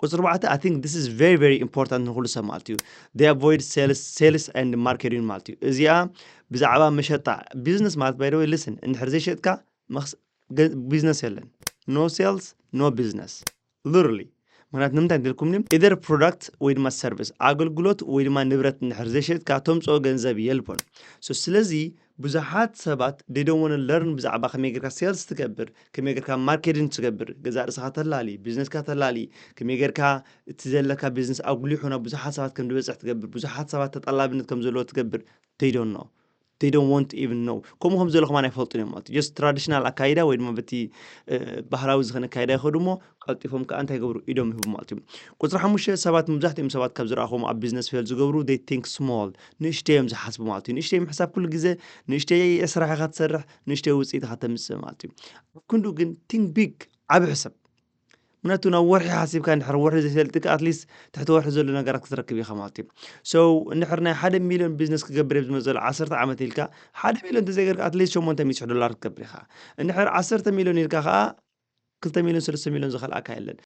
ቁፅሪ ኣርባዕተ I think this is very very important ንኩሉ ሰብ ማለት እዩ። They avoid sales sales and marketing ማለት እዩ። እዚኣ ብዛዕባ መሸጣ business ማለት by the way listen እንድሕር ዘይሸጥካ business የለን። No sales no business literally። ምክንያቱ ንምንታይ እንተልኩምኒ either product ወይ ድማ service ኣገልግሎት ወይ ድማ ንብረት እንድሕር ዘይሸጥካ ተምፅኦ ገንዘብ የልቦን። So ስለዚ ብዙሓት ሰባት they don't want to learn ብዛዕባ ከመይ ጌርካ sales ትገብር፣ ከመይ ጌርካ marketing ትገብር፣ ገዛ ርእስኻ ተላሊ፣ business ካ ተላሊ፣ ከመይ ጌርካ እቲ ዘለካ business ኣጉሊሑ ናብ ብዙሓት ሰባት ከም ዝበፅሕ ትገብር፣ ብዙሓት ሰባት ተጠላብነት ከም ዘለዎ ትገብር። They don't know they don't want to even know። ከምኡ ከም ዘሎ ከማን ኣይፈልጡን እዮም ማለት just traditional ኣካይዳ ወይ ድማ በቲ ባህላዊ ዝኾነ ኣካይዳ ይኸዱ እሞ ቀልጢፎም ከዓ እንታይ ይገብሩ ኢዶም ይህቡ ማለት እዩ። ቁፅሪ ሓሙሽተ ሰባት መብዛሕትኦም ሰባት ካብ ዝረኣኹም ኣብ business fail ዝገብሩ they think small ንእሽተይ እዮም ዝሓስቡ ማለት እዩ። ንእሽተይ ምሕሳብ ኩሉ ግዜ ንእሽተይ ስራሕ ኢኻ ትሰርሕ ንእሽተይ ውፅኢት ኢኻ ተምፅእ ማለት እዩ። ኣብ ክንዱ ግን think big ዓብ ሕሰብ። ምክንያቱ ናብ ወርሒ ሓሲብካ እንድሕር ወርሒ ዘይሰልጥካ at least ትሕቲ ወርሒ ዘሎ ነገራት ክትረክብ ኢኻ ማለት እዩ። So እንድሕር ናይ ሓደ ሚሊዮን business ክገብር እየ ዝመፅእ ዘሎ ዓሰርተ ዓመት ኢልካ ሓደ ሚሊዮን ተዘይገርካ at least ሸሞንተ ሚእቲ ሽሕ ዶላር ክትገብር ኢኻ። እንድሕር ዓሰርተ ሚሊዮን ኢልካ ከዓ ክልተ ሚሊዮን ሰለስተ ሚሊዮን ዝኸልኣካ የለን።